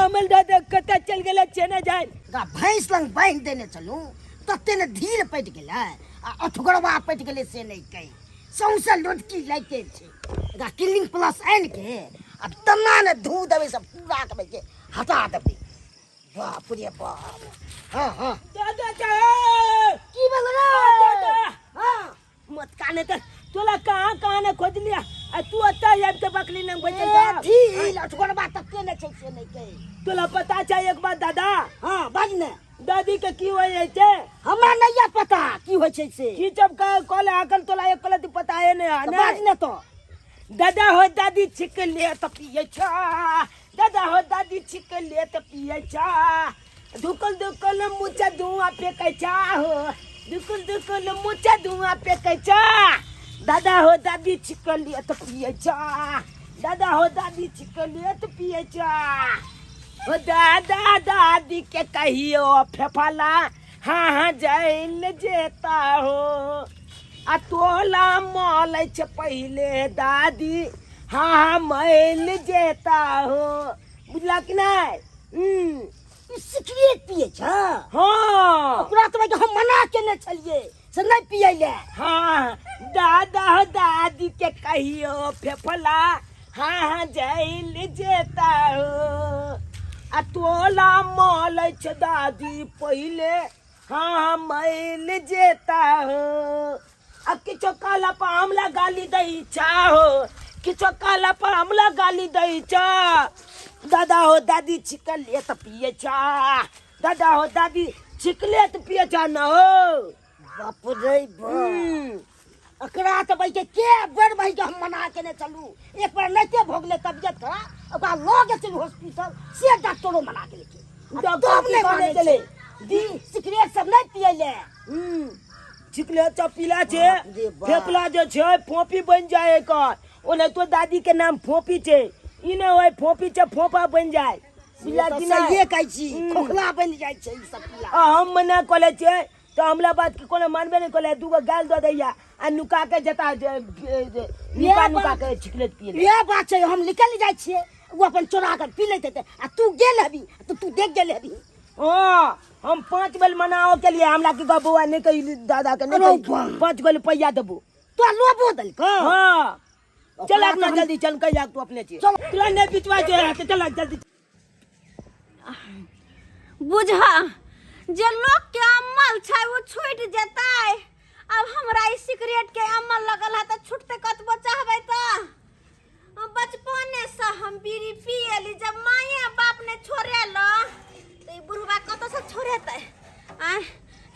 अमल दादा कतऽ चलि गेलै चेने जाय ओकरा भैंस लग बान्हि देने छलहुँ तते ने ढील पटि गेलै आ अठगोरवा पटि गेलै से नहि कहि सौंसे लोटकी लागिते छै एकरा क्लिनिक प्लस आनि के आ तना ने धू देबै सब पूरा के के हटा देबै बाप रे बाप। हाँ हाँ दादा चाहे की भेल रे? दादा हाँ मत काने त तोला कहाँ कहाँ ने खोज लिया आ तू ओतऽ आबि के बकली नंग बैठल ए, छह। ढील अठगोरवा तते ने छै से नहि कहि। तोला पता छै एक बात दादा? हाँ बाज ने। दादी के की होइ छै? हमरा नहीं है पता की होइ छै से। की जब कहले अखन तोला एक कहले पता है नहीं है, तऽ ने? बाज ने तो। दादा हो दादी छिक ले त पिए छा, दादा हो दादी छिक ले त पिए छा, धुकल धुकल मुचा धुआं फेंकै छा हो, धुकल धुकल मुचा धुआं फेंकै छा, दादा हो दादी छिक ले त पिए छा, दादा हो दादी छिक ले त पिए छा, हो दादा दादी के कहियो फेफला हाँ हाँ जैल जेता हो, आ तोला मलै छै पहिले दादी हाँ हाँ मैल जेता हो। बुझला कि नहीं? ई सिगरेट पिए छ? हाँ। ओकरा तऽ भाई हम मना केने छलियै से नहि पियै ले। हाँ दादा दादी के कहियो फेफला हाँ हाँ जैल जेता हो, आ तोला मलै छै दादी पहिले हाँ हाँ मैल जेता हो, आ किछो कहला पर हमला गाली दै छा हो, किछो कहला पर हमला गाली दै छा, दादा हो दादी छिकले त पिए छा, दादा हो दादी छिकले त पिए छा न हो। बाप रे बाप। एकरा तऽ भाई के के बेर भाई के हम मना केने चलू, एक बार नहिते भऽ गेलै तबियत खराब, ओकरा लऽ गेल चलू हॉस्पिटल, से डॉक्टरो मना केलकै। डॉक्टर तब की नहि कहने मानै छलै? छै। दी सिगरेट सब नहि पियै ले। छिकले सब पीला छै, बाप रे बाप। फेफला जे छै फोपी बनि जाय एकर, ओनाहितो दादी के नाम फोपी छै, ई नहि होय फोपी छै फोपा बनि जाय। बुझला से कि तऽ नहि? सहिए कहै छी, खोखला बनि जाइ छै ई सब पीला। आ हम मना कऽ लै छियै तऽ हमला बात के कोनो मानबे नहि करै, दूगो गाल दऽ दैया आ नुका के जता नुका नुका के छिकलेट पिए। इएह बात छै, हम निकलि जाइ छियै, ओ अपन चोरा कऽ पी लैत हेतै, आ तू गेल हेबी तऽ तू देख गेल हेबी। हाँ हम 5 बेर मनाओ के लिए हमरा की कह बौआ नहि कही दादा के नहीं अरे कही, बाप। 5 गो रुपया देबो। तोरा लोभो देलकौ? हाँ चल ओकरा अपना तऽ हम जल्दी चल, कही तू अपने छी। चल। तोरा नहीं बिचवा जे है, चल जल्दी। बुझा जे लोग के अमल छै ओ छूटि जेतै, अब हमरा ई सिगरेट के अमल लगल है तऽ छूटते कतबो चाहबै तऽ। बचपने से हम बीड़ी पियली, जब माये बाप ने छोड़ेल तऽ ई बुढ़वा कतऽ से छोड़ेतै? आँय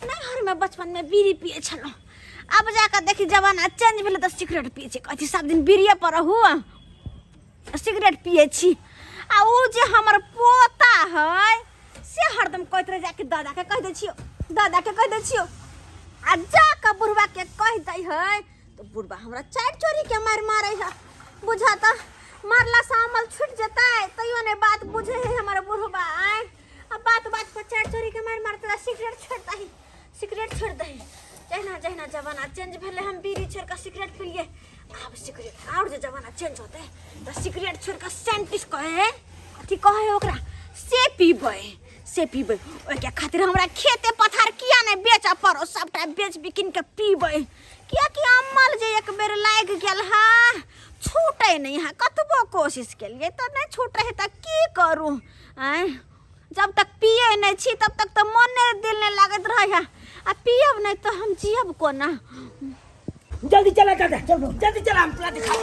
नैहर में बचपन में बीड़ी पिए छलहुँ, अब जाकऽ देखी जमाना चेंज भेलै तऽ सिगरेट पिए छी, कहै छी सब दिन बीड़िए पर रहू, सिगरेट पिए छी। आ उ जे हमर पोता है से हरदम कहैत रह जाके दादा के कहि दै छियौ, दादा के कहि दै छियौ, आ जाकऽ बुढ़वा के कहि दै है तऽ बुढ़वा हमरा चारि चोरी के मारि मारै है। बुझा तऽ मारला से अमल छूटि जेतै तैयो नहि बात बुझे है हमर बुढ़वा। आँय आ बात बात पर चारि चोरी के मारि मारतै, सिगरेट छोड़ि दही, सिगरेट छोड़ि दही। जहिना जहिना जमाना चेंज भेलै हम बीड़ी छोड़ि कऽ सिगरेट पिलियै, आब सिगरेट आओर जे जमाना चेंज होतै तऽ सिगरेट छोड़ि कऽ सेंटिस कहै है, अथी कहै है ओकरा, से पीबै, से पीबै। ओहिके खातिर हमरा खेते पथार किया नहि बेचऽ पड़ो, सबटा बेच बिकिन के पीबै, कियाकि अमल जे एक बेर लागि गेल है छूटै नहि है, कतबो कोशिश केलियै तऽ नहि छूटै है, तऽ की करू? आँय जब तक पियै नहि छी तब तक तऽ मोने दिल नहि लागैत रहै है, आ पियब नहि तऽ हम जियब कोना? जल्दी चला दादा, जल्दी चला, हम तोरा दिखा।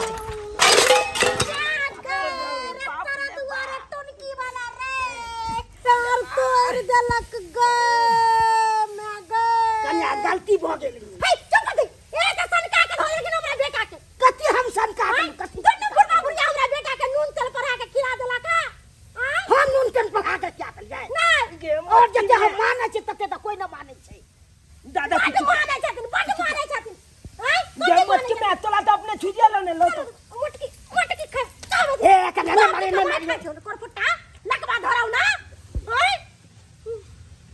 कन्या गलती भऽ गेल। कथी हम सनका देलहुँ? कथी हम नून तेल पका के क्या देलियै? और जते हम मानै छियै तते तऽ कोइ नहि मानै छै। दादा जे मत के मैं तोला तो अपने छुजिया लो ने लो तो। ए कन्या नहि मारे, नहि मारियै।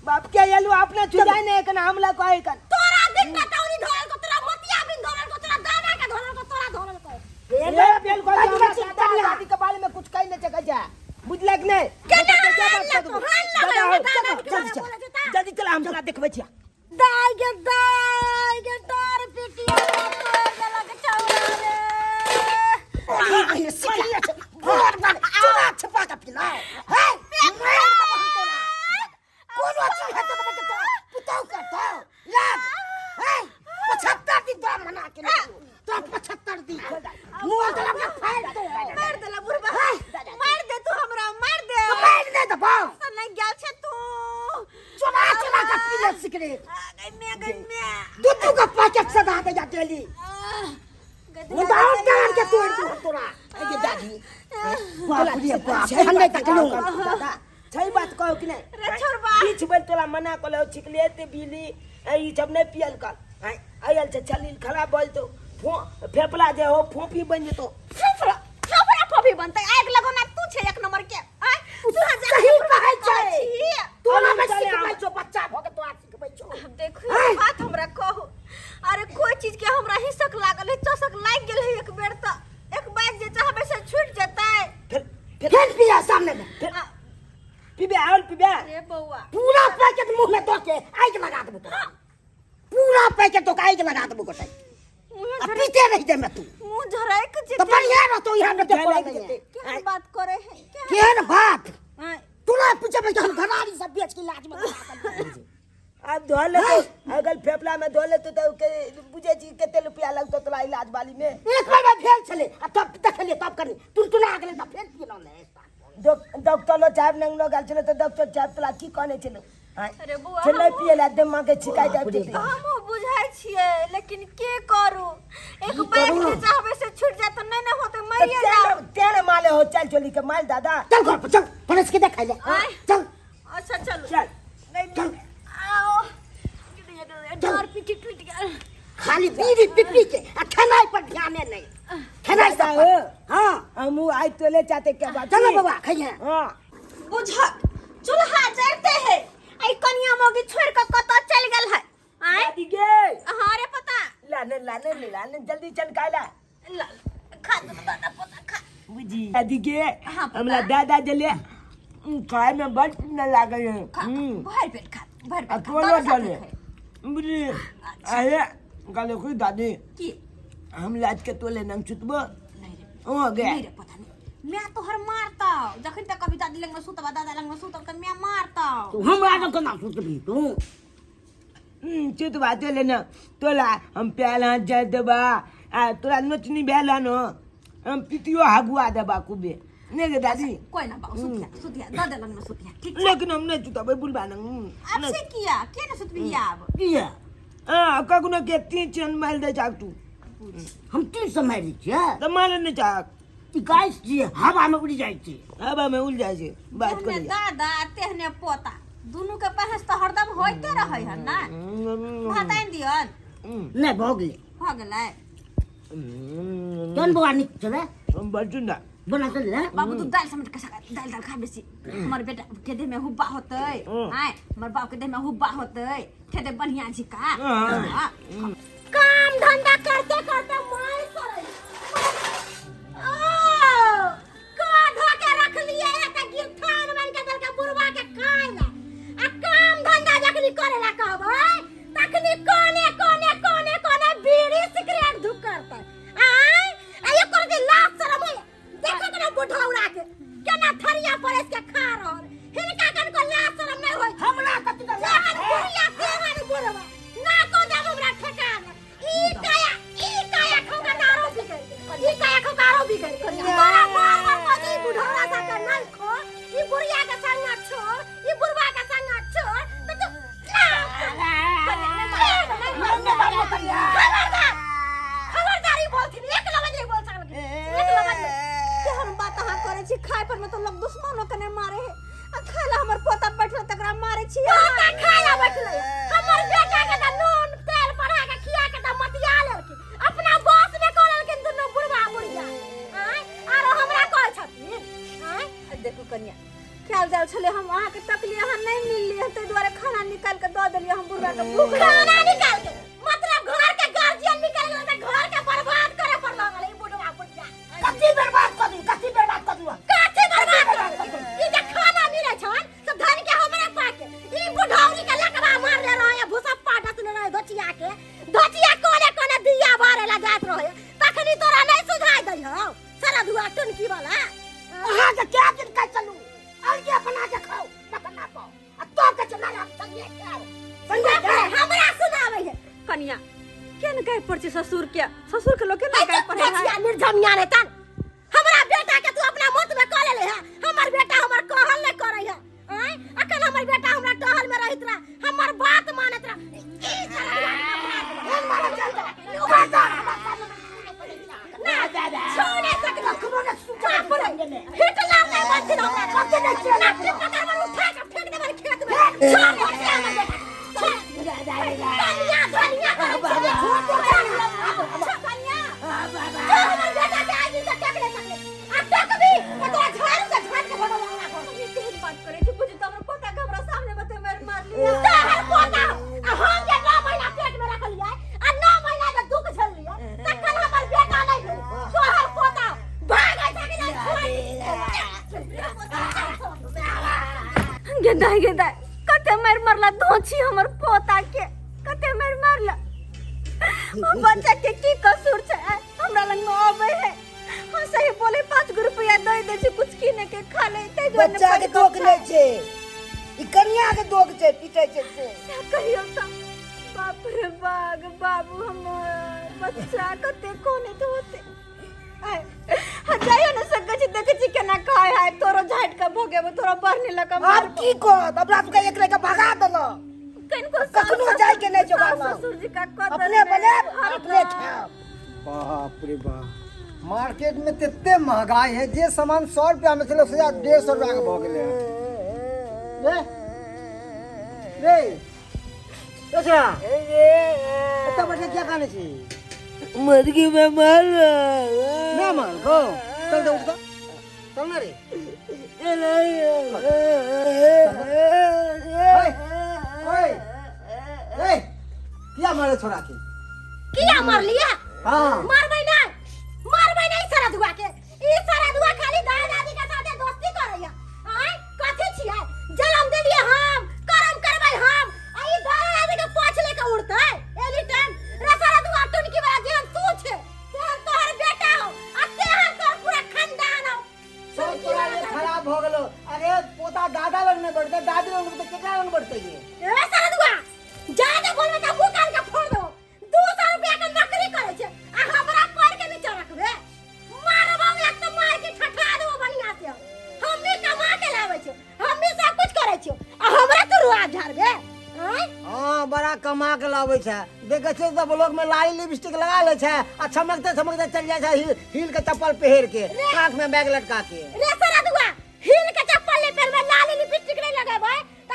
बाप के येलु अपने छुजाय ने एकन हमला कहे कन। तोरा दिन का तौरी धरल को, तोरा मोतिया बिन धरल को, तोरा दाना के धरल को, तोरा धरल को। ए बेल को बाजू हमरा बाजू दादा कन्या। दादी के बारे में कुछ कहि नहीं सकै छै, बुझलक नहीं? केना? किया दऽ तो देबो। हाल दादा लगे हो, दादा चल, के जल्दी बारे चल बोले छै जल्दी चल हम तोरा देखबै छियै। दाई गे दाई गे तार पिटिया तोड़ देलक छौड़ा रे। पहिने सिगरेट बार बार चोरा छुपा के पिला है, मार देबो हम तोरा। कोनो चीज हेतौ तऽ तोरा पुतहु करतौ लाज है। 75 दिन तोरा मना के तोरा 75 दिन मुँह तोरा के फाड़ दो। मार देला बुढ़बा, मार दे तू हमरा, मार दे। मार दे देबो। नहीं गेल छे तू। चोरा चोरा के पीले सिगरेट। आ, गई मैं, गई मैं। दू दू गो पैकेट सदा दे जा डेली। मुदा और डार के तोड़ दू तोरा। ए दादी, बाप रे बाप, हम नहीं तकलू। दादा छै बात कहू कि नहि? रे छोड़बा। बीच बेर तोरा मना कऽ लो छिकले ते बीली ई सब नहि पियल कर। आय आयल छै शरीर खराब भऽ जेतौ, फो फेफड़ा जे हो फोफी बनि जेतौ। फेफड़ा फेफड़ा फोफी बनतै? आगि लगौना तू छै एक नंबर के। आय तू सही कहै छै। तोरा में चले सिखबै आउ। छौ, बच्चा भऽ के तोरा सिखबै छौ। अब देखो ई बात हमरा कहू, अरे कोई चीज के हमरा हिसक लागल है, चसक लागि गेल है एक बेर त एक बार जे चाहबै से छूट जेतै। फेर फेर फेर पिया सामने में। फेर आ, पीबे आउल पीबे। रे बौआ, पूरा पैकेट मुंह में दऽ के आगि लगा देबो तोरा। पूरा पैकेट दऽ के आगि लगा देबो गोटे मुँह आ पीते रहि जेमे तू। मुँह झरक तऽ जेतै। बढ़िया रहतौ, यहाँ में लागि लागि जेतै। जेतै। केहन बात करे है, केहन? केहन बात? आँय, तोरा पीछे में हम घरारी सब बेच के इलाज में लगा देलियै। आब धो लेतो अगर फेफड़ा में धो लेतो तऽ के बुझै छी कते रुपया लगतौ तोरा इलाज वाली में। एक बार में भेल छलै आ तब देखलियै तब कनि टुनटुना गेलै तऽ फेर पीलहुँ ने। डॉक्टर लो साहब नंगलो गेल छलै तऽ डॉक्टर साहब तोरा की कहने छलै? आँय? अरे बौआ, छलै पियै लए दिमाग के छिकाइ जाइ छै। हमहूँ बुझै छियै, लेकिन के करू? एक बैग जे चाहबै से छूट जाए तऽ नहि ने होतै, मरिए जाउ। तेरे माले हो चल चोली के माल दादा। चल घर पर चल, पड़ोस के देखाइ ले। आँय? चल। अच्छा चलू। चल। नहीं, नहीं, आओ, डर पीठी टूट गेल। खाली बीड़ी पी पी के आ खेनाइ पर ध्याने नहीं, खेनाइ सब पर। हाँ। हमू आज तोले चाहते के बात। चलो बाबा खइहे। हाँ। बुझक चूल्हा जरते है, आई कनिया मोगी छोड़ के कतऽ चल गेल है? आय? दादी गे। हाँ रे पता। लाने लाने लाने जल्दी चल काला। ला, खा दो दादा, पोता खा। बुझी दादी गे। हाँ, पता। हमरा दादा जले खाए में बड़ न लागे है। खा, भर पेट खा, भर आ पेट खा। तोलो दादा साथे जले खाए। बुझी अरे गाले कोई दादी की? हम लाज के तोले नंग छुतबो। नहीं रे। हो गया। नहीं रे पता नहीं, मैं तोहर मारता जखन तक कभी दादी लग में सुतबा, दादा लग में सुतब त मैं मारता। तू हमरा तो केना सुतबी तू? चुतबा तोले न तोला हम प्याल हाथ जाय देबा आ तोरा नोचनी भेल हन हम पितियो हगुआ देबा खूबे नहीं गे दादी। कोई ना बाबू, सुतिया सुतिया, दादा लग में सुतिया, ठीक छै? लेकिन हम नहीं चुतबै बुलबा नंग। अब से किया के न सुतबी आब? किया? हाँ, कखनो के तीन चैन मारि दै चाक तू। हम 300 मारि छियै। तऽ मारे नहि चाक। ई गाछ छियै, हवा में उड़ि जाइ छै। हवा में उड़ जाइ छै बात तेहने करिया। दादा तेहने पोता, दुनू के बहस तऽ हरदम होइते रहै हन ना। भात आनि दियन? नहि, भऽ गेलै। भऽ गेलै। केहन बौआ, नीक छलै? बड़ सुन्दर बना चल रे बाबू, तू दालि समेट के सका दालि दालि खा बेसी। हमर बेटा के देह में हुब्बा होतै। आय हमर बाप के देह में हुब्बा होतै, खेते बढ़िया झिका। हाँ। हाँ। काम धंधा करते करते मार सरे ओ का धो के रख लिए है त गिरथान बन के दल के बुढ़वा के खाय ला। आ काम धंधा जखनी करे ला कहबै तखनी कोने कोने कोने कोने बीड़ी सिगरेट धुक करतै। आय आ एकर जे लाज शरम होय, देखो केना बुढ़ौरा के केना थरिया परस के खा रहल। हिनका कनको लाज शरम नहीं होय। हमरा कथी के लाज? जेहन बुढ़िया तेहन बुढ़वा ना को जब हमरा ठेकान। ई काया ई काया खौका दारू बिगड़ गेल, ई काया खौका आरो बिगड़ गेल। तोरा बार बार कह ई बुढ़ौरा सा के नहीं खो, ई बुढ़िया के संग छोड़, ई बुढ़वा के संग छोड़ त तू खबरदार खबरदारी बोलथिन एक लबन नहीं बोल सकल, एक लबन नहीं। केहन बात अहाँ करै छी? खाय पर में तो लोग दुश्मनो के नहीं मारे है, आ खाय ला हमर पोता बैठल तकरा मारे छी। पोता खाय ला बैठल, हमर बेटा के त नून तेल पढ़ा के खिया के त मतिया लेलखिन, अपना बस में कऽ लेलखिन दुनू बुढ़वा बुढ़िया। आँय आरो हमरा कहै छथिन। आँय देखू कनिया, ख्याल जाल छलै, हम अहाँके तकलियै, अहाँ नहि मिललियै, ताहि दुआरे खाना निकालि के दऽ देलियै। हम बुढ़वा के भूख। खाना निकाल के मतलब घर के गार्जियन निकल गेल त घर के बर्बाद करे पर लगल ई बुढ़वा बुढ़िया। कथी बर्बाद कऽ दू? कथी बर्बाद कऽ दू? कथी बर्बाद कर? ई जे खाना मिलै छन से संजय बाप रे, हमरा सुनाबै है कनिया के न गाय पर छै ससुर के, ससुर के लोग के न गाय पर है। बचिया निर्धनिया रे तन हमरा बेटा के तू अपना मत में कह लेले है। हमर बेटा हमर कहल नहीं करे है। आय अखन हमर बेटा हमरा टहल में रहित रहा, हमर बात मानत रहा। ई साला ना छोड़ नहीं सकलो। बाप रे, हिटलर नहीं बनथिन हमरा। लाठी पकड़ के उठा के फेंक देबनि खेत में। छोड़ भटिया हमर बेटा। छोड़। धनिया धनिया करै छै। छोड़ कनिया। जो हमर बेटा के आज दिन से टक नहीं सकले। आ टकबी त तोरा झाड़ू से झाड़ के भगवा अंगना घर। हम केहन बात करै छी? बुझू त हमर पोता के हमरा सामने में ते मारि मारलियै। तोहर पोता आ हम जे 9 महीना पेट में रखलियै आ 9 महीना के दुख झेललियै तखन हमर बेटा नहि भेल। तोहर पोता भागै छै कि नहि छोड़ि। गेदाय गेदाय, कते मारि मारला धोछी हमर पोता के, कते मारि मारला। ओ बच्चा के की कसूर छै? हमरा लग में अबै है, हम सही बोले 5 गो रुपया दे दे छी कुछ किने के खा ले, ताहि दुआरे बच्चा के दोख नहि छै, ई कनिया के दोख छै, पीटै छै से। से कहियौ त बाप रे बाग बाबू हमर बच्चा कते कोने तो होते। आय, हाँ जाइयो न सकै छी, देखै छी केना खाय है, तोरो झाटि के भगेबो, तोरो बढ़ने लग आब की कहत? हमरा सबके एक के भगा देलक। कनिको सास कखनो जाय के नहि छै सास बाबा। ससुर जी का कदर अपने नहि, बनायब हरदम। अपने खायब। बाप रे बाप, मार्केट में तते महंगाई है, जे सामान 100 रुपया में छलै से आब 150 रुपया के भऽ गेलै। रे रे अच्छा, एतऽ बैठे किया कानै छी? मुर्गी में मार ना मार गो, चल दे, उठ दे, चल ना रे। ओए ओए ए, किया मारे छोरा के? किया मारलियै? हाँ। मारबै नहि, मारबै नहि सारा दुआ के। ई सारा दुआ खाली दादा दादी के साथे दोस्ती करैया। आय कथी छियै? जन्म देलियै हम, करम करबै हम, आ ई दादा दादी के पोछ लेके उड़तै एनी टाइम। रे सारा दुआ टुनकी वाला, जेहन तू छे तेहन तोहर बेटा हो आ तेहन तोहर पूरा खानदान हो। सब तोरा लिए खराब भऽ गेलो। अरे पोता दादा लग नहि बढ़तै, दादी लग नहि बढ़तै, केकरा लग बढ़तै ये? रे सारा दुआ, जादे बोलबै त मुंह कान के फोड़ देबो। 200 रुपया के नौकरी करै छै आ हमरा पैर के नीचा रखबे? मारबो एक तो मार के ठठा देबो बढ़िया से। हम भी कमा के लाबै छियो, हम भी सब कुछ करै छियो आ हमरा तू रुआ झाड़बे? आँय? हाँ, बड़ा कमा के लाबै छै। देखै छियै तऽ ब्लॉक में लाली लिपस्टिक लगा लै छै आ चमकते चमकते चल जाइ छै, हील के चप्पल पहिर के, कांख में बैग लटका के। रे सारा दुआ, हील के चप्पल नहीं पहनबै, लाली लिपस्टिक नहीं लगेबै त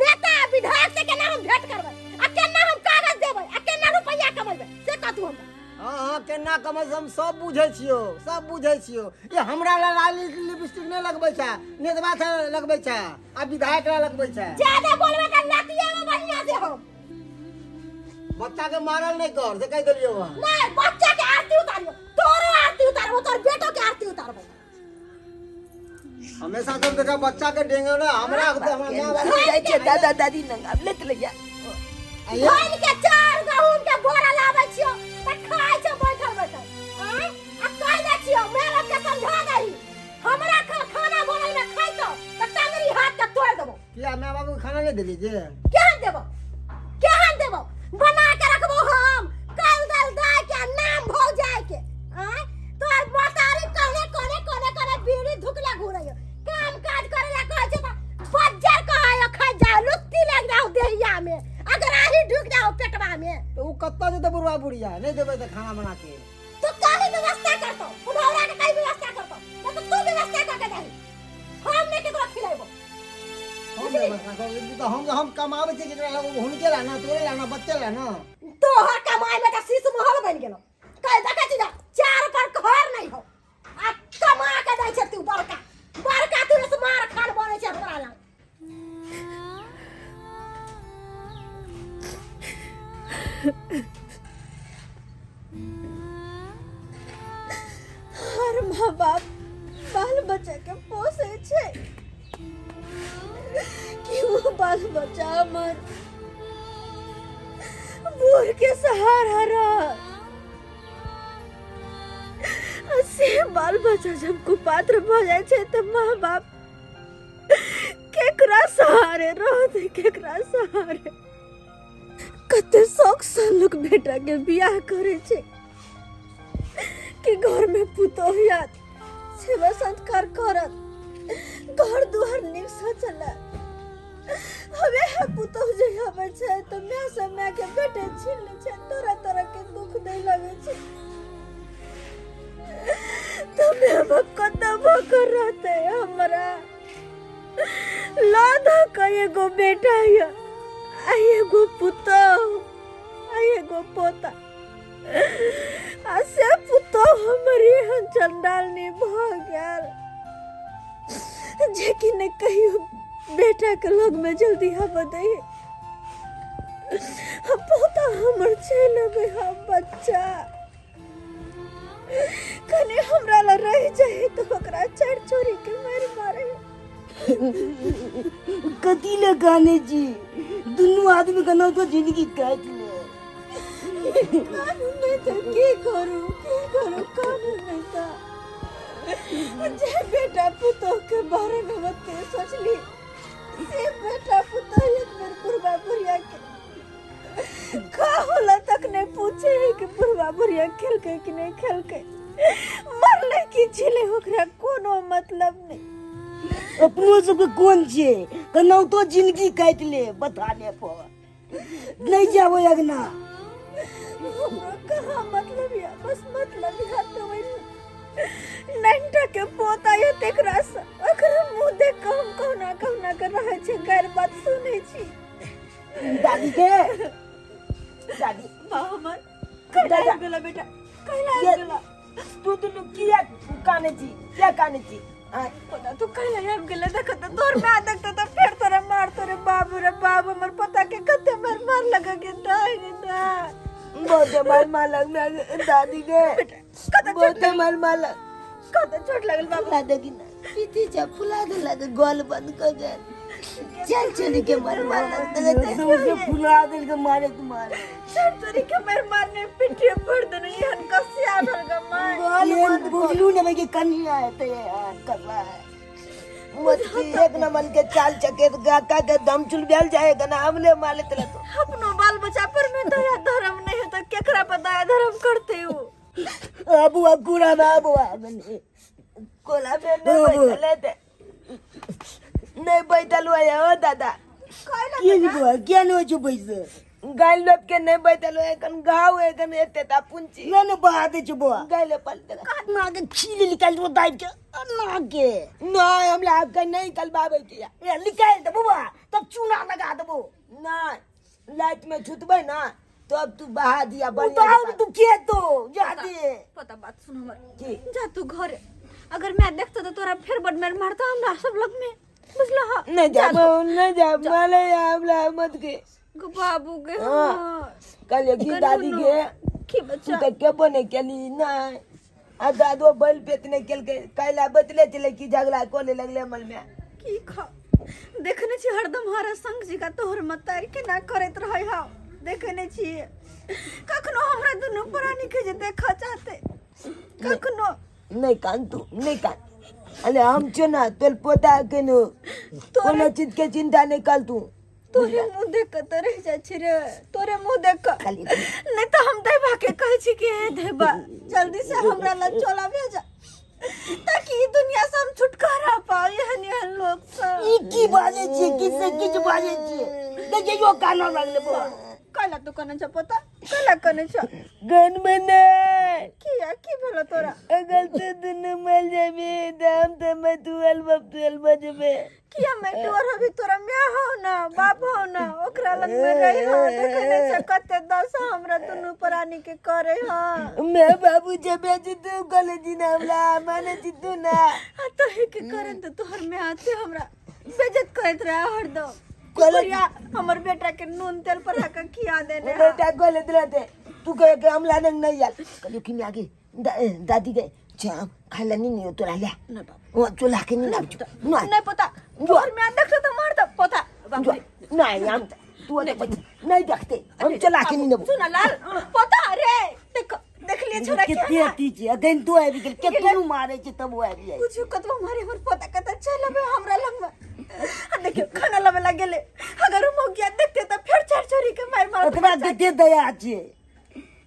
नेता विधायक से केना हम भेंट करबै आ केना हम कागज देबै आ केना रुपैया कमेबै से कह तू हमरा। हाँ हाँ, केना कमै हम सब बुझै छियो, सब बुझै छियो। ये हमरा ला लाली लिपस्टिक नहीं लगबै छै, नेतवा से लगबै छै आ विधायक ला लगबै छै। ज्यादा बोलबै त लातिएबै बढ़िया से हम। बच्चा के मारल नहीं कर से कह देलियो वहाँ। नहीं, बच्चा के आरती उतारियो, तोरो आरती उतारबो, तोर बेटो के आरती उतारबो। हमेशा सब देखा बच्चा के डेंगे ना हमरा हमरा माँ बाप जाइ छै दादा दादी लग, आब लेत लैया। आइए। धान के चार गहूम के बोरा लाबै छियो त खाइ छौ बैठल बैठल। आँय? आ कहि दै छियो माय बाप के समझा दही, हमरा खाना बनल में खैतो त टंगरी हाथ के तोड़ देबो। किया माय बाप के खाना नहीं देली जे? केहन देबो, केहन देबो? बना के रखबो हम काल दाल दाय के नाम भौ जाय के। आँय? तोहर महतारी कहने कोने कोने कोने बीड़ी धुकले घूरै हो, काम काज करे ला कहै छै त बज्जर कहै हो, खा जाओ लुत्ती लग जाओ देहिया में, अगर आही ढुक जाओ पेटवा में। तो उ कत्ता जेतै बुढ़वा बुढ़िया नहीं देबै त खाना बना के? तू काहे व्यवस्था करतो बुढ़ौरा के, काहे व्यवस्था करतो? नहीं तो तू व्यवस्था करके दही, हम नहीं केकरो खिलाइबो। हम व्यवस्था कर तो हम कमाबै छियै केकरा ला? हुनके ला ना, तोरे ला ना, बच्चे ला ना। तोहर कमाई में त शीश महल बन गेलो। कह देखै छी ना, चार पर घर नहीं हो आ कमा के दै छै तू बड़का बड़का, तू स्मार खान बनै छै हमरा लग। हर माँ बाप बाल बच्चा के पोसै छै कि वो बाल बच्चा हमर बूढ़ के सहारा रह, आ से बाल बच्चा जब कुपात्र भऽ जाइ छै तऽ माँ बाप केकरा केकरा सहारे रहतै, केकरा सहारे? कते शौक से लोक बेटा के बियाह करे छै कि घर में पुतोह आयत, सेवा सत्कार करत, घर दुआर नीक से चलत। हमे है पुतोह जे आबै छै तऽ माय से माय के बेटे छीन लै छै, तरह तरह के दुख दै लगै छै। तऽ माय बाप कतऽ भऽ कऽ रहतै? हमरा लऽ धऽ कऽ एगो बेटा यऽ आ एगो पुतोह आ एगो पोता, आ से पुतोह हमर एहन चंडालनी भऽ गेल जे कि नहि कहियो बेटा के लग में जल्दी आबऽ दै। पोता हमर चलि अबै, हम बच्चा कनि हमरा लग रहि जाए तऽ ओकरा चारि चोरी के मारि मारे। कथी ले काने छी? दुनू आदमी के तो जिंदगी काटि ले। कानू नहि तऽ की करू, की करू? कानू नहि तऽ जे बेटा पुतोह के बारे में ओते सोचली से बेटा पुतोह एक बेर बुढ़बा बुढ़िया के का होला तक नहीं पूछे है कि बुढ़बा बुढ़िया खेलकै कि नहीं खेलकै, मरले कि झिले, ओकरा कोनो मतलब नहीं। अपनो सबके कोन छियै, केनाहितो जिंदगी काटि ले। बथाने पर नहीं जाबो अगना। हमरो कहाँ मतलब या, बस मतलब या तो वही नैनटा के पोता या तेकरा से ओकरा मुंह देख के हम कहुना कहुना के रहै छी, गैर बात सुनै छी। दादी के दादी। बा हमर कैला आबि गेला बेटा, कैला आबि गेला? तू दुनू किया काने छी, किया काने छी? आँय? पोता, तू कैला आबि गेला? देख तऽ तोर माय देखतो तऽ फेर तोरा मार। तोरे बाबू रे बाबू, हमर पोता के कते मार मार लगा के दाय रे दाय। बहुते मार मारलक माय दादी के। कते चोट बहुते मार मारलक। कते चोट लागल बाबू? फुला दे कि ना पीती जा, फुला दे लगे, गोल बंद कर दे। चल चल के मार मारलक तो फुला देल के मारे तुम्हारे। चल तोरी के मार मारने पिठे पर देने एहन कसिया भर ग माय। गोल बंद बुझलू ने कि कन्या है ते यार कर रहा है मत एक नंबर के चाल चकेत गाका के दम चुल बेल जाएगा ना हमने माले तेरा तो। अपनो बाल बच्चा पर में दया धर्म नहीं है तो केकरा पर दया धर्म करते हो? अबुआ कुरा में अबुआ बने कोला में नहीं बैठल थे, नहीं बैठल हुआ है ओ दादा। के नहीं बुआ, क्या नहीं हो चुप पैसे गाय लोग के नहीं बैठल हुआ है, कन घाव है कन एते ता पुंची ना ना बहा दे चुप बुआ। गाय ले पल दे। ना के खीले निकाल दो दाइब के ना के। नहीं हमला आपका नहीं कल बाबे किया। ए निकाल दे बुआ तब चूना लगा देबो। नहीं लाइट में छुटबे ना तो अब तू बहा दिया बढ़िया। उतार तू के तो जा दे। पता बात सुन हमर। की? जा तू घर, अगर मैं देखता तो तोरा फिर बड मार मारता हमरा सब लग में, बुझला? हा नहीं जा, नहीं जा माले हमला मत के गो बाबू के। हाँ। हाँ। कल की दादी के की तू बच्चा तो के बने केली ना आ दादो बैल पेतने केल के कैला बतले चले की झगड़ा कोले लगले मल में। की खा देखने छी हरदम हर संग जी का तोहर मतारी केना करैत रहै हा, देखने छी कखनो हमरा दुनू प्राणी के जे देखऽ चाहते कखनो नहीं कान तू नहीं कान। अरे हम छो ना तोर पोता के नो कोनो चीज के चिंता नहीं कर तू। तोरे मुंह देख के तो रह जाइ छी रे, तोरे मुंह देख के। खाली नहीं तो हम देबा के कहै छी कि हे देबा जल्दी से हमरा लग चला भेजा ताकि ई दुनिया से हम छुटकारा पाओ एहन एहन लोग से। ई की बाजै छियै? की से किछु बाजै छियै? देखियौ कानऽ लगलै बौआ। कैला तू कने छ पोता, कैला कने छ? गन में नहीं। किया, की भेलो तोरा? अगर तू दुनू मर जेबी तो हम तो मैं तू अलबब तू अलबा जेबे। किया मैं तोर अभी तोरा my हो ना बाप हो ना ओकरा लग में रही हो, देखे नहीं छ कते दशा हमरा दुनू प्राणी के करे हो। मैं बाबू जबे जी तू कॉलेज जी ना हमरा माने जी तू ना। आ तो ही के करन तो तोहर में आते हमरा बेइज्जत करत रहा हरदम। कॉलेज बुढ़िया हमर बेटा के नून तेल पर के खिया देने। बेटा कॉलेज रहते तू कहे के हमला नहीं नहीं यार कहियो कि मैं आगे दादी के जाम खाला नहीं नहीं तोरा ले ना बाबू वो चला के नहीं ना ना नहीं पता तोहर में देखते तो मार दे पोता बाप रे। नहीं हम तू नहीं नहीं देखते हम चला के नहीं ना। सुन लाल पोता रे देखो देख लिए छोरा कते के अथी छै अखन तू आबि गेल केतनो मारै छै तब ओ आबि जाइ। कुछ कतबो मारे हमर पोता कत चल अबे हमरा लग में। आ देखियो खाना कते दया छै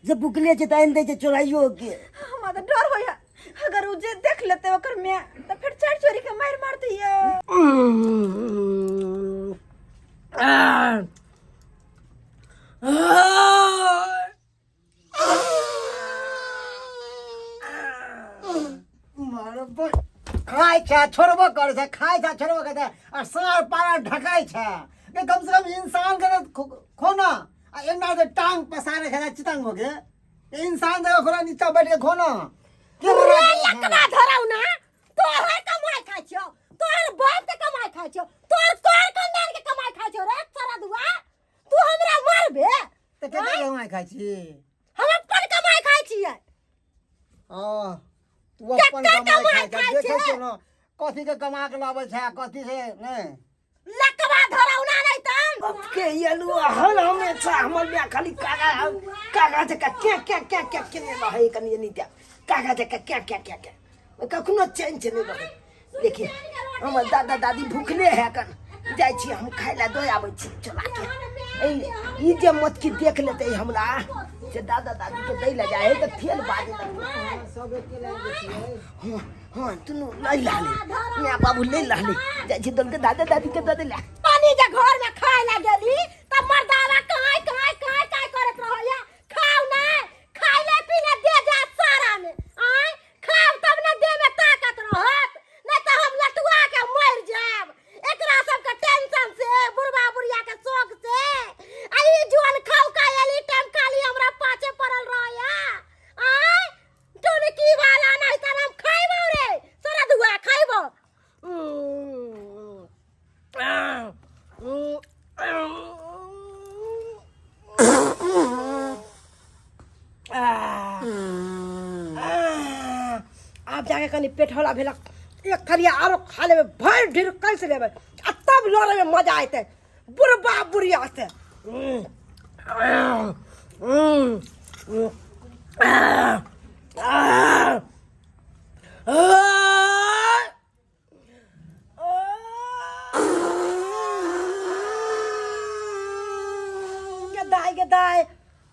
जे भुखले छै तऽ आनि दै छै चोराइयो के। हमरा तऽ डर होइए, अगर उ जे देख लेतै ओकर माय तऽ फेर चारि चोरी के मारि मारतै ये। मारब खाय छै छोड़बो करै छै, खाय छै छोड़बो करै छै, आ साँढ़ पारा ढकाइ छै। ने कम से कम इंसान के तऽ खो ना, आ एना जे टांग पसारे छै चितंग हो के इंसान जगह खोला नीचा बैठ के खो ना। के बना रे के लकवा धराउ ना, तोहर कमाई खाइ छियौ, तोहर बाप के कमाई खाइ छियौ, तोहर तोहर खानदान के कमाई खाइ छियौ रे सारा दुआ। तू हमरा मारबे? तऽ केकर कमाई खाइ छी? हम अपन कमाई खाइ छियै। हाँ, तू अपन केकर कमाई कमाई खाइ छै? खाइ देखै छै? छियौ ने कथी के कमा के लाबै छै, कथी से नहि। लकवा धराउ ना नहीं तन के यलु हल हमेशा हमर बिया खाली कागा कागा जका क्या क्या क्या क्या केने रहै कनि नहीं त्या कागा जका क्या क्या क्या क्या कखनो चैन से नहीं रहै। देखिए हमर दादा दादी भूखले है कन, जाइ छी हम खाय ला दऽ आबै छी चला के। ई जे मत की देख लेतै हमरा से दादा दादी के दै ला जाइ है तऽ फेल बाजे लगतै। हाँ हाँ दुनू लै लहले माय बाबू लै लहले, जाइ छी दल के दादा दादी के दऽ दै ला। पानी जे घर में खाय ला गेली त मर्दावा काय काय काय काय करत रहैया। खाउ ना, खाय ले पी ले दे जा सारा में, आय खाउ तब ना देह में ताकत रहत, नहीं त हम लटुआ के मर जाब एकरा सब के टेंशन से, बुढ़वा बुढ़िया के शौक से। आ ई जोन खाउ का एली टाइम खाली हमरा पाछे पड़ल रहैया। आय टुनकी वाला नहीं त हम खाइबो रे सारा दुआ खाइबो। आब जाके कनि पेट हौला भेलक, एक थरिया आरो खा लेबै, भरि ढेर कैस लेबै आ तब लड़ैमे मजा अयतै बुढ़बा बुढ़िया से। गे दाइ, गे दाइ,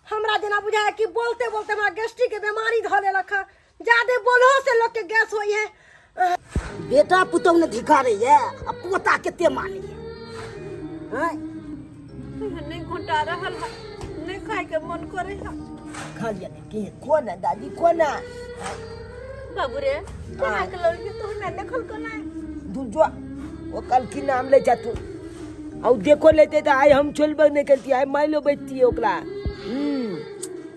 हमरा जेना बुझाय कि बोलते बोलते हमरा गैस्ट्रिक के बीमारी धऽ लेलक हँ। जादे बोलहो से लोग के गैस होई है। बेटा पुतहु ने धिकारे ये आ पोता कते माने ये। हैं? नहीं घोटा रहल है, नहीं खाए के मन करे है। खा लिया ने की कोन है दादी कोन है? बाबू रे केना के लड़की तो हमरा देखल को नहीं। दूर जो वो कल की नाम ले जा तू और देखो लेते तो आइ हम छोड़बे नहीं करती, आइ माइलो बैठती है ओकरा।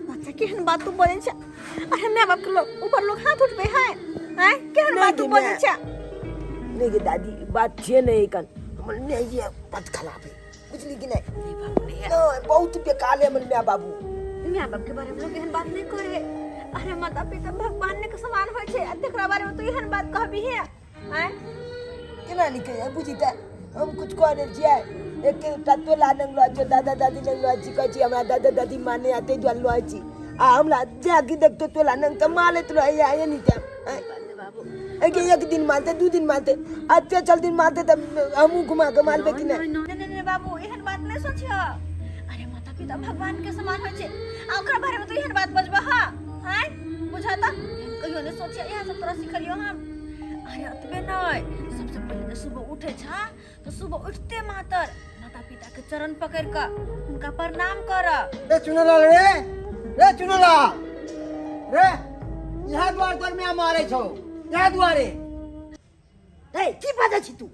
बच्चा केहन बात तू बोले छ? अरे my बाप के लोग ऊपर लोग हाथ उठबे है, हैं? केहन नहीं बात तू गे बोले माय। छ? नहीं गे दादी बात छे नहीं कन हमर नहीं ये बात खराब है, बुझली कि नहीं? नहीं बाबू, नहीं है। नहीं, बहुत बेकार है हमर my बाबू। My बाप के बारे में लोग एहन बात नहीं करे। अरे माता पिता भगवान के समान होय छै, आ तेकरा बारे में तू एहन बात कहबी है, हैं? केना नहीं कहे बुझी त हम कुछ कह रहे छियै। एक एकटा तोला नंग लो छो, दादा दादी नंग लो छी, कहै छी हमरा दादा दादी माने आते दुआर लो छी आ हमरा जाके देखतो तोला नंग त मारैत रहैया, ये नहीं त, हैं? एक एक दिन मारते, दू दिन मारते, अच्छे चल दिन मारते त हमहूँ घुमा के मारबे कि नहीं? नहीं, नहीं, नहीं, बाबू एहन बात नहीं सोचियो। अरे माता पिता भगवान के समान होय छै, आ ओकरा बारे में तू एहन बात बजबह, हैं? बुझा त कहियो नहीं सोचियो, इएह सब तोरा सिखलियो हम। अरे अतबे नहीं, सबसे पहिले जे सुबह उठे छा तो सुबह उठते मातर माता पिता के चरण पकड़ के हुनका प्रणाम कर। रे चुनलाल रे, रे चुनलाल रे, यहाँ द्वार पर में मारे छौ, यहाँ द्वारे। ए की बाजै छी तू?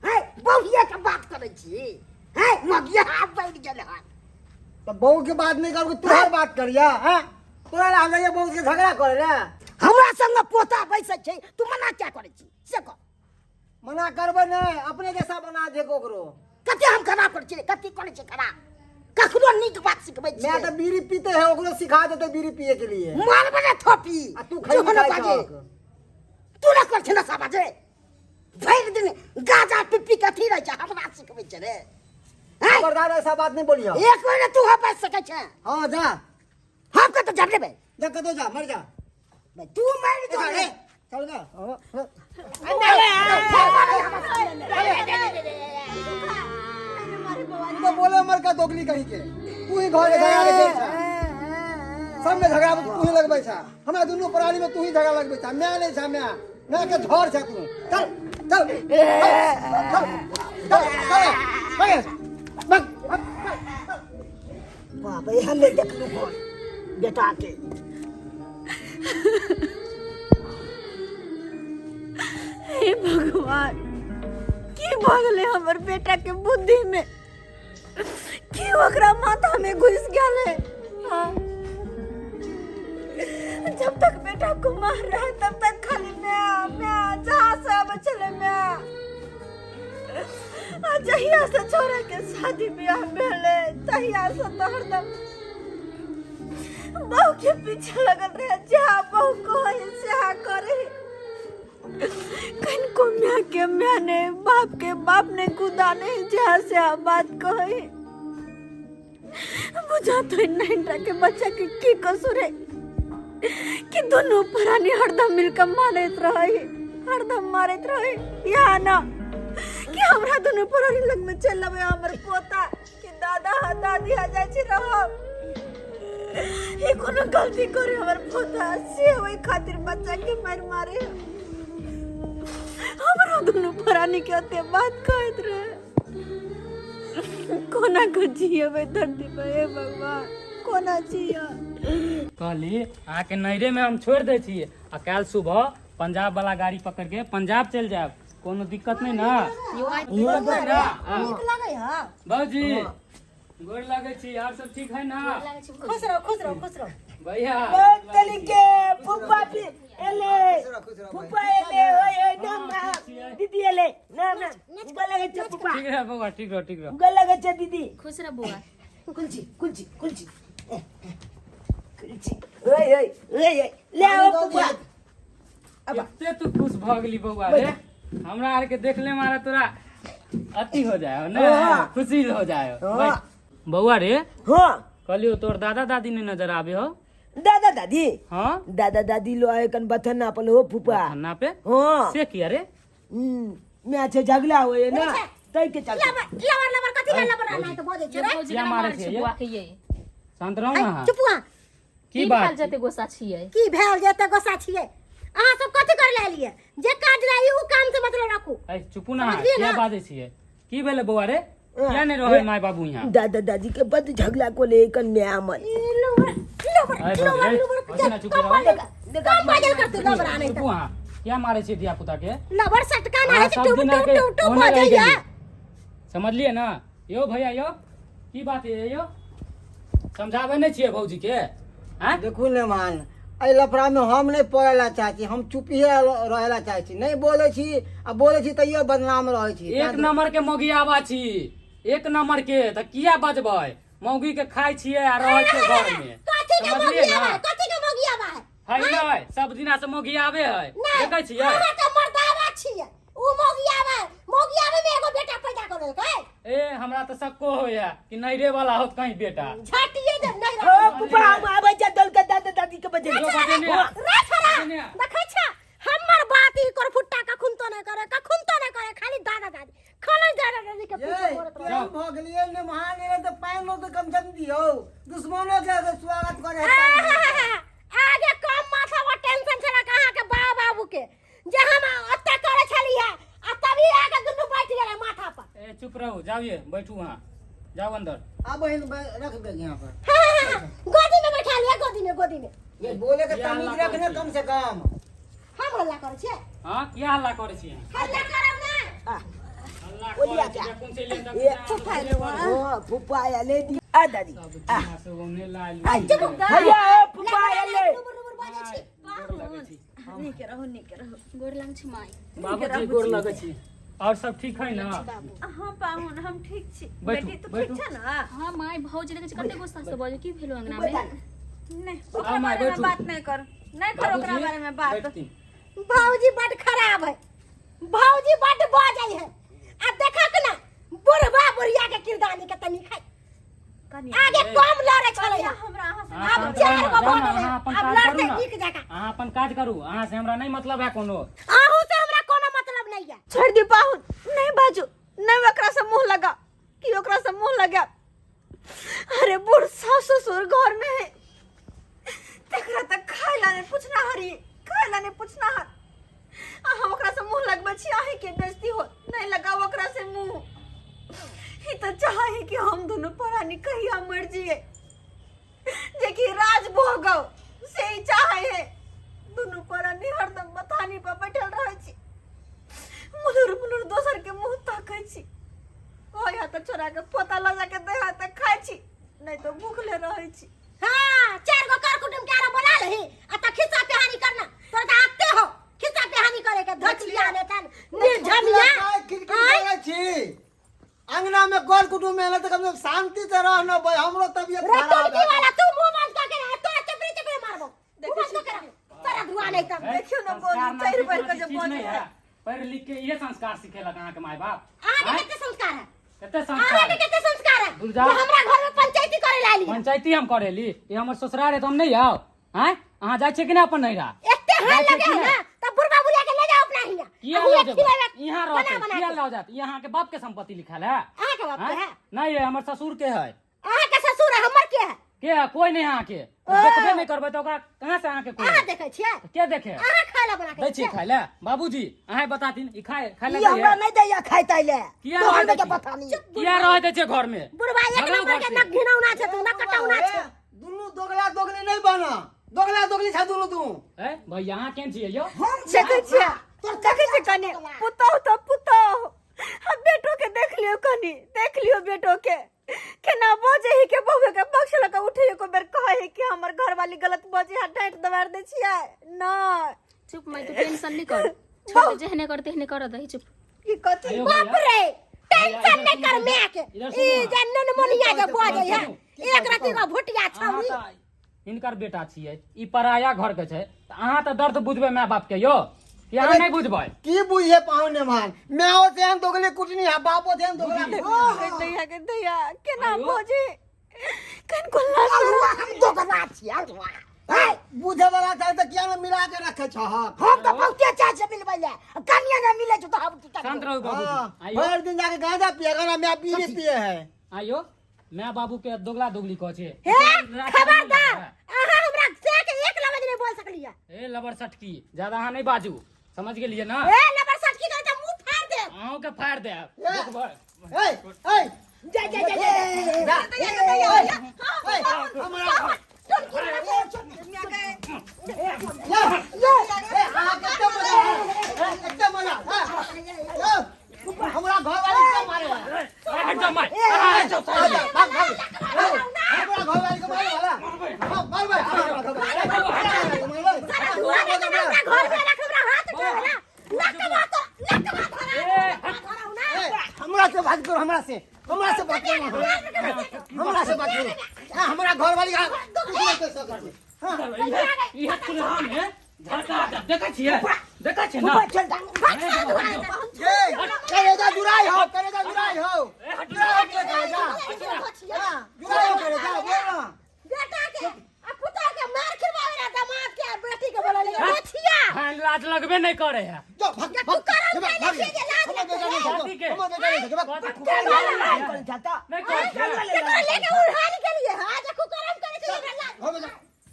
हैं बहुिया के बात करै छी? हैं मगिया हाथ बैठ गेल हन। तो बहू के बात नहीं करू, तोहर बात करिया, हैं? तोरा लागल ये बहू के झगड़ा करे रे। हमरा संग पोता बैसै छै, तू मना क्या करै छी से कह। मना करबै नहीं, अपने जैसा बना दे ओकरो। कते हम खराब करै छियै, कते करै छियै खराब? कखनो नीक बात सिखबै छियै। मैं तो बीड़ी पीते है, ओकरो सिखा देते बीड़ी पिए के लिए। मारबै ने थोपी। आ तू खैनी जोहन खाइ बाजे। छहक। तू न कर छै नशा बाजे। भरि दिन गाजा पी पी के अथी रहै छै, हमरा सिखबै छै रे। हैं? खबरदार ऐसा बात नहीं बोलियो। एक बेर तू हम बाजि सकै छै। हाँ जा। हम कतौ जाब लेबै? जा कतौ जा, मर जा। तू मर जा ए, रे। चल जा। हाँ, हाँ। तू तो बोले मर का दोगली कहीं के। तू ही घर के झगड़ा के जड़ छा सब में झगड़ा तू ही लगबै छा हमरा दुनू प्राणी में तू ही झगड़ा लगबै छा माय नहीं छा माय माय के झड़ छा तू चल चल चल चल चल चल भाग भाग बाप रे हमे देखलू कोन बेटा के हे भगवान की भऽ गेलै हमर बेटा के बुद्धि में की ओकरा माथा में घुस गेलै हाँ। जब तक बेटा कुमार रहे तब तक खाली मैं मैं जहाँ से आबै छलै मैं आ जहिया से छोरा के शादी बियाह भेलै तहिया से तऽ हरदम बहू के पीछे लगल रहे जहाँ बहू कहे सएह करे कनको माय के माय ने बाप के बाप ने गुदा नहीं जहाँ से बात कहे बुझा तो नहीं के बच्चा के की कसूर है कि दोनों प्राणी हरदम मिलकर मारैत रहे हरदम मारैत रहे या ना कि हमरा दोनों प्राणी लग में चल अबे हमर पोता कि दादा हा दादी हा जाइ छी रहब ई कोनो गलती करे हमर पोता से ओहि खातिर बच्चा के मार मारे हमरा दोनों प्राणी के ओते बात कहैत रहे कोना को जियबै धरती पर हे भगवान कोना जियब कहली अहाँके नैहरेमे हम छोड़ि दै छी आ काल्हि सुबह पंजाब वाला गाड़ी पकड़ के पंजाब चलि जायब कोनो दिक्कत नहि ने नीक लगै है बाबूजी गोर लगै छी आर सब ठीक है ना खुश रहो खुश रहो खुश रहो भैया तली के फुफा भी एले फुफा एले ओए ओए ना ना दीदी एले ना ना गला लगे छे फुफा ठीक रह बौआ ठीक रह ठीक रह गला लगे छे दीदी खुश रह बौआ कुलची कुलची कुलची कुलची ओए ओए ओए ओए ले आओ फुफा एते तू खुश भऽ गेली बौआ रे हमरा आर के देखले मारा तोरा अथी हो जाए ने खुशी हो जाए हाँ। बौआ रे हाँ कहलियो तोर दादा दादी नहीं नजर आबे हो दादा दादी हाँ दादा दादी लो आए कन बथना पल हो फुफा थाना पे हाँ से किया रे मैं अच्छे झगड़ा होए ना तई के चलते लबर लबर कथी लबर लबर नहीं तो बजै छै रे भौजी किया केना मारै मारै छै छियै? बौआ के ये शांत रहो ना अहाँ। चुप हुआ की की बात भेल जते गोस्सा छियै की भेल जे गोस्सा छियै अहाँ सब कथी करे लए एलियै जे काज लए एलियै ओ काम से मतलब राखू ऐ चुपू ना समझलियै किया ना? बाजै छियै की भेलै बौआ रे किया नहि रहै माय बाबू यहाँ दादा दादी के बद झगड़ा को ले कन मैं अमन लबर लबर ऐ भौजी, लबर ऐ, लबर भौजी ना चुप कम रहो। बाजल कम बाजल करतै लबर आनै चुपू अहाँ किया मारै छियै धिया पुता के लबर सटका ना अहाँ है सब टुप दिन टुप आके टुप टुप ओने रहि बजैया गेलियै। समझलियै ना यौ भैया यौ की बात है यौ समझाबै नहि छियै भौजी के आँय देखू ने मान एहि लफड़ामे हम नहि पड़ै ला चाहै छी हम चुपिए रहै ला चाहै छी नहि बोलै छी आ बोलै छी तैयो बदनाम रहै छी एक नंबर के मौगियाबा छी एक नंबर के तऽ किया बजबै मौगी के खाइ छियै आ रहै छियै घर में कथी के समझलियै मौगियाबा ना है कथी के मौगियाबा है है नहि सब दिना से मौगियाबे है देखै छियै अहाँ तऽ मर्दावा छियै उ मौगियाबा है मौगियाबे में एगो बेटा पैदा कर देलकै ए हमरा तऽ शक्को होइया कि नैरे वाला होत कहीं बेटा झटिए देब नहीं ओ रख फुफा हम आबै छै दल के दादा दादी के बजे जो बजेने आ। रे छोरा बजेने आ। देखै छ हमर बात ई कर फुट्टा कखुन तो नहीं करे कखुन तो नहीं करे खाली दादा दादी खाली दादा दादी के पीछे ये पड़त रहे। केहन भऽ गेलियै ने महान एलै तऽ पानि तऽ कम से कम दियौ दुश्मनो के अगर स्वागत करे आहा, आगे कम माथा पर टेंशन छला अहाँ के बा बाबू के जे हम ओते करे छलियै आ तभी आके दुनू बैठ गेलै माथा पर ए चुप रहू जाइए बैठू वहाँ जाओ अंदर आ बहिन रख दे यहाँ पर हाँ, हाँ, हाँ, गोदी में बैठा लिया गोदी में गोदी में ये बोले के ये तमीज हल्ला रखने करै कम से कम हम हल्ला करै छियै हाँ किया हल्ला करै छियै हल्ला करब ना हल्ला ओलिया करै क्या? छियै कोन से लेन ये तक ओ फुफा आले दी आ दादी सब दिना से ओने लाल आई भैया ओ फुफा आले रुबर रुबर बाजै छी गोर लगै छी नीके रहू नीके रहू गोर लग छी माय बाबूजी गोर लगै छी और सब ठीक है ना हाँ पाहुन हम ठीक छी बैठू, बेटी तू बैठू। ठीक छ ना हाँ माय भौजी देखै छी कते गुस्सा से बजै की भेलो अंगना में नहीं ओकरा माय, बारे में बैठू। बात नहीं कर नहीं कर ओकरा बाबूजी, बारे में बात बैठती। भौजी बड खराब है भौजी बड बजै है आ देखक ना बुढ़वा बुढ़िया के किरदानी के तनी खाई आगे कम लड़े छलै अहाँ आब शांत चार रहू गो ना, भऽ जाउ ना, गेलै अहाँ अपन आब काज लड़ते करू ना। नीक जकाँ अहाँ अपन काज करू अहाँ से हमरा नहीं मतलब है कोनो अहूँ से हमरा कोनो मतलब नहीं है छोड़ दी पाहुन नहीं बाजू नहीं ओकरा से मुंह लगा कि ओकरा से मुंह लगा अरे अरे बूढ़ सास ससुर घर में है तकरा तक खाय ला नहीं पूछना हरी खाय ला नहीं पूछना हर आ हम ओकरा से मुंह लगबै छी अहीं के बेइज्जती हो नहीं लगाओ ओकरा से मुंह ई तो चाहे कि हम दोनों परानी कहिया मर जिए जे कि राज भोगो से ही चाहे है दोनों परानी हरदम मथानी पर बैठल रहै छी मुलुर मुलुर दोसर के मुंह ताकै छी ओहि हाथ छोड़ा के पोता लऽ जाके दे हाथ खाइ छी नहीं तो भूखले रहै छी हाँ चार गो कर कुटुम के आरो बोला लही आ त खिस्सा पिहानी करना तोरा त आते हो खिस्सा पिहानी करे के धचिया ने तन निर्झमिया खिड़की करै छी अंगना में गोल कुटुम में तऽ कम से कम शांति से रह न भाई हमरो तबियत रे खराब टोलकी है वाला तू मुंह बंद करके रह तोरा चपरी चपरी मारबो मुंह बंद करके रह तोरा धुआ नहीं तब देखियौ ने संस्कार गोलू नाम चढ़ि के बढ़ि कोनो के जे चीज बजै नहीं है है पढ़ लिख के ये संस्कार सिखेलक अहाँके माय बाप अहाँ के आँय? कते संस्कार है कते अहाँ संस्कार के है? कते संस्कार है दुर्गा। जे हमरा घर में पंचायती करे लाली पंचायती हम करेली ये हमर ससुराल है तो हम नहीं आओ आँय अहाँ जाइ छियै कि नहि अपन नैहरा एते हाल जाइ छियै लगे कि है नहि? ना तब बुढ़वा बुढ़िया के ले जाओ अपना हिया किया आ हुआ लऽ जेबै खिलावे यहाँ बना रहतै बना किया के। लऽ जात ई अहाँके बाप के संपत्ति लिखल है अहाँ के बाप के आँय? है नहीं है हमर ससुर के है अहाँ के ससुर है हमर के है के है कोई नहीं अहाँके देखबे नहीं करबै तऽ ओकरा कहाँ से अहाँके कोई अहाँ देखै छियै के देखे अहाँ खाय ला बना के दै छियै खाय लए बाबूजी अहाँ बताथिन ई खाय खाय ई लए हमरा दैये नहीं दैया खाय ताय ले किया तोहर रहै दै के छी? पता नहीं किया रहै दै छियै घर में बुढ़वा एक भगाउ नंबर घर के से। न घिनौना छै तू न कटौना छै दुनू दोगला दोगली नहीं बना दोगला दोगली छै दुनू तू ए भैया अहाँ केहन छियै यौ हम देखै छियै देखै छियै कनि पुतहु तऽ पुतहु आ बेटो के देख लियौ कनि देख लियौ बेटो के केना बजै है के बहुए के पक्ष लऽ कऽ उठे एको बेर कहै है कि हमर घरवाली गलत बजै है डांटि दबार दै छियै नहि चुप मैं तू टेंशन नहीं कर छोड़ दे जेहने कर तेहने कर दही चुप ई कथी आयो बाप भैया रे टेंशन इधर नहीं कर सुनू, मैं के इधर सुनू ई अहाँ। जे ननमोनिया जे बजै है सुनू। एक रति का भुटिया अहाँ छौरी तऽ हिनकर बेटा छियै ई पराया घर के छै तऽ अहाँ तऽ दर्द बुझबै माय बाप के यौ कि अहाँ नहि बुझबै की बुझे पाहुने मान माओ से हम दोगले कुटनी है बापो से हम दोगला दैया के दैया केना आयो। बजै कनको लाज अलुआ हम दोगला छियै अलुआ हे, बुझे वाला छै तऽ किया ने मिला के रखे छहक हम तऽ बहुते चाहे छै मिलबै ले कनिया नहि मिलै छै तऽ हम की करबै शांत रहू बाबूजी हाँ, आइयो भर दिन जाके गांजा पिए गाना मैं बीड़ी पिए है आइयो माय बाबू के दोगला दोगली कहै छै हे खबरदार अहाँ हमरा से के एक लफ्ज नहीं बोल सकलियै ए लबर सटकी ज्यादा अहाँ नहीं बाजू समझ गेलियै ना ए लबर सटकी करे तऽ मुंह फाड़ देब अहूँ के फाड़ देब ए। देखबै। ए ए जा जा जा जा ए, हमरा या, ए, अहाँ कते मजा है? ए, कते मजा है? ए, हमरा घर वाली के मारे वाला ए, हट जाओ माय हट जाओ आ जा, भाग, भाग। ए, हमरा घर वाली के मारे वाला हाँ, मारबै, हमरा घर वाली के मारबै। सारा धुआं दे के हमरा घर में रख हमरा हाथ उठावला लकवा तो लकवा धरा ए, हट। धरा ना ए, हमरा से बात करो हमरा से हमरा से बात करो हमरा से बात करो हाँ, हमरा घर वाली का कुछ नहीं कर सकत हाँ इहे इहे कुल्हा में झड़का देब। देखै छियै देखै छियै ना चल जा ए करेजा जुराई हो करेजा जुराई हो जुराई हो करेजा हाँ, जुराई हो करेजा बोल ना बेटा के आ पुतोह के मार खिलवावे ला दामाद के आ बेटी के बोला ले बचिया हाँ, लाज लगबे नहीं करे है जो भाग तू भाग करम भाग, कैले भाग। छियै जे लाज हमर बेटा नहीं शादी के। सकत हमर बेटा नहीं सकत भाग। कर जाता नहीं करे है। केकरो लेके उड़ान के लिए हां जे कुकरम करे छै हमरा लाज हो बेटा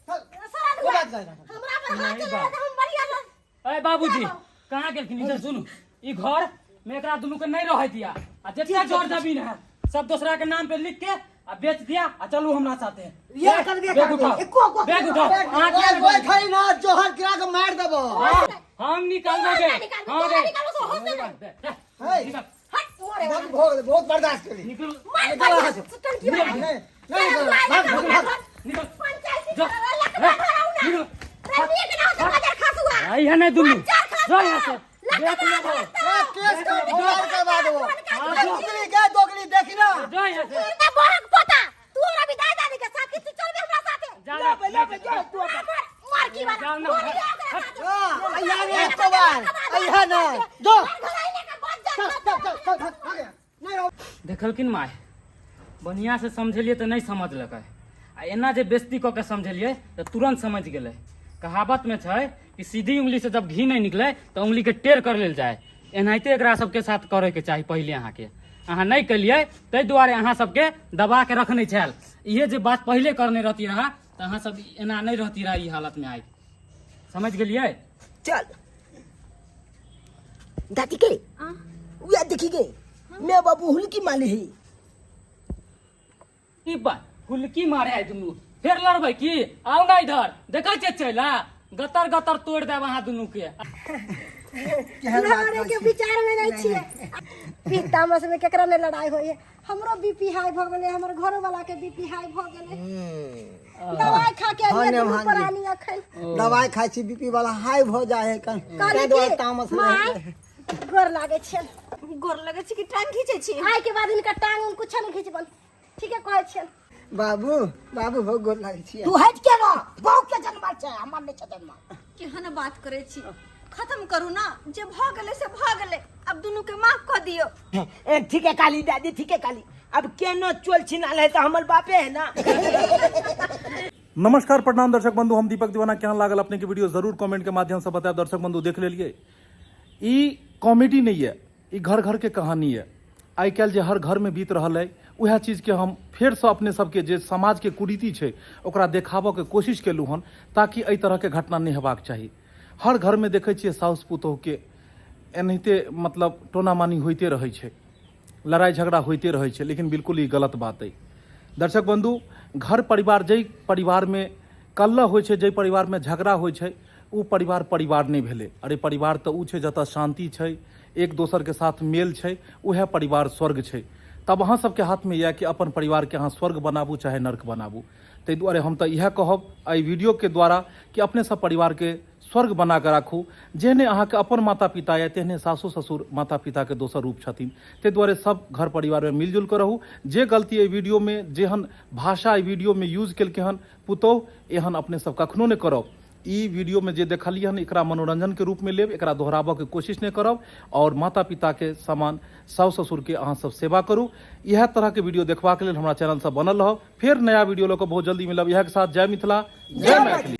चल, सारा वो धुआं बात कर हमरा पर हाथ चला त हम बढ़िया लग अरे बाबूजी कहाँ गेलखिन इधर सुनू ई घर में एकरा दुनू के नहीं रहे दिया आ जितना जोर जमीन है सब दूसरा के नाम पे लिख के आ बेच दिया आ चलू हमरा साथे ये करबे बैग करबे। उठाओ एको गो बैग उठाओ अहाँ कोई किया कोई खाई ना जोहर गिरा के मार देबो हम निकालबे तू निकाल, हाँ तू रे निकाल, उसको होश नहीं। दे, दे, हे निकाल, हट मोरे बहुत भोग बहुत बर्दाश्त करी निकल मार निकाल बढ़िया वहाँ से। सुतन की वाला नहीं नहीं निकल भाग भाग भाग निकल पंचायती जा। करवा लकवा धराऊ ना निकल रे नीक ना होत बाजार खासुआ आई है नहीं दुनू चार खास जा यहाँ से देख लेबो ए, केस का भोगार करवा देबो दोगली के दोगली देखी ना जा यहाँ से ते बहक पोता तू हमरा विदाई दादी के साथ कि तू चलबे हमरा साथे जा लेबे लेबे जा तू मार मार की वाला जाओ ना। मोर लिया ओकरा साथे हां अइहा ने एको बार अइहा ना जो घर घर आइले के बच जा चल चल चल चल भाग भाग यहाँ। नहीं रहो देखलखिन माय बढ़िआँ से समझेलियै तऽ नहि समझलकै आ एना जे बेइज्जती कऽ के समझेलियै तऽ तुरन्त समझ गेलै कहावतमे छै कि सीधी उंगली से जब घी नहि निकले तऽ उंगलीके टेढ़ कर लेल जाय एनाहिते एकरा सबके साथ करैके चाही पहिले अहाँके अहाँ नहि केलियै ताहि दुआरे अहाँ सबके दबा के रखने छल। इहे जे बात पहिले करने रहती रहा तऽ अहाँ सब एना नहि रहती रहा ई हालत में आइ। समझ गेलियै? चल दादी के उया देखी गे, मैं बाबू हुलकी माले है। की बात हुलकी मारे है दुनू, फेर लड़बै की? आउ ना इधर, देखै छियै चैला गतर गतर तोड़ि देब अहाँ दुनू के। लड़े के विचार में नहीं छियै। पी तामस में केकरा ने लड़ाई होय है। हमरो बीपी हाई भ गेलै, हमर घरो वाला के बीपी हाई भ गेलै। दवाई खा के हाँ अलियै ने, दुनू हाँ जी। प्राणी अखन। दवाई खाइ छी, बीपी वाला हाई भऽ जाइ है कन, कहली ताहि दुआरे की, तामस माय, रहै। गोर लागै छियनि। गोर लगै छी कि टांग घीचै छी? आइ के बाद हिनकर टांग उंग कुछो नहि घिचबन, ठीके कहै छियनि। बाबू बाबू हो, गोर लागै छी। तू हटि के रह, बहु के जनमल छै, हमर नहि छै जनमल। केहन बात करै छी, खत्म करू ना, जे भऽ गेलै से भऽ गेलै, आब दुनू के माफ कऽ दियौ। ए, ठीक है काली दादी, ठीक है काली। अब केनो चोल छिनाल है तो हमर बापे है ना। नमस्कार, प्रणाम दर्शक बंधु, हम दीपक दीवाना। केहन लागल अपने के वीडियो जरूर कमेंट के माध्यम से बतायब। दर्शक बंधु देख लेलिए, ई कॉमेडी नहीं है, ई घर घर के कहानी है। आइ काल्हि जे हर घर में बीत रहल है वएह चीज के हम फेरसँ अपने सबके जे समाज के कुरीति छै ओकरा देखाबऽ के कोशिश केलहुँ हन, ताकि एहि तरह के घटना नहि हेबाक चाही। हर घर में देखै छियै साउस पुतोह के एनाहिते मतलब टोनामानी होइते रहै छै, लड़ाइ झगड़ा होइते रहै छै, लेकिन बिल्कुल ई गलत बात अइ। दर्शक बंधु, घर परिवार जाहि परिवार में कलह होइ छै, जाहि परिवार में झगड़ा होइ छै, ओ परिवार परिवार नहि भेलै। अरे परिवार तऽ ओ छै जतऽ शान्ति छै, एक दोसरके साथ मेल छै, उएह परिवार स्वर्ग छै। तब अहाँ सबके हाथमे यऽ कि अपन परिवारके अहाँ स्वर्ग बनाबू चाहे नर्क बनाबू। ताहि दुआरे हम तऽ इएह कहब एहि वीडियोके द्वारा कि अपने सब परिवारके स्वर्ग बना कऽ राखू। जेहने अहाँके अपन माता पिता यऽ तेहने सासो ससुर माता पिताके दोसर रूप छथिन। ताहि दुआरे सब घर परिवारमे मिलजुल कऽ रहू। जे गलती एहि वीडियोमे, जेहन भाषा एहि वीडियोमे यूज केलकै हन पुतोहु, एहन अपने सब कखनो नहि करब। ई वीडियो में जे देखलियै हन एकरा मनोरंजन के रूप में लेब, एकरा दोहराबऽ के कोशिश नहि करब और माता पिता के समान साउस ससुर के अहाँ सब सेवा करू। इएह तरह के वीडियो देखबाक लेल हमरा चैनल से बनल रहब। फेर नया वीडियो लऽ कऽ बहुत जल्दी मिलब। इएह के साथ जय मिथिला, जय मैथिली।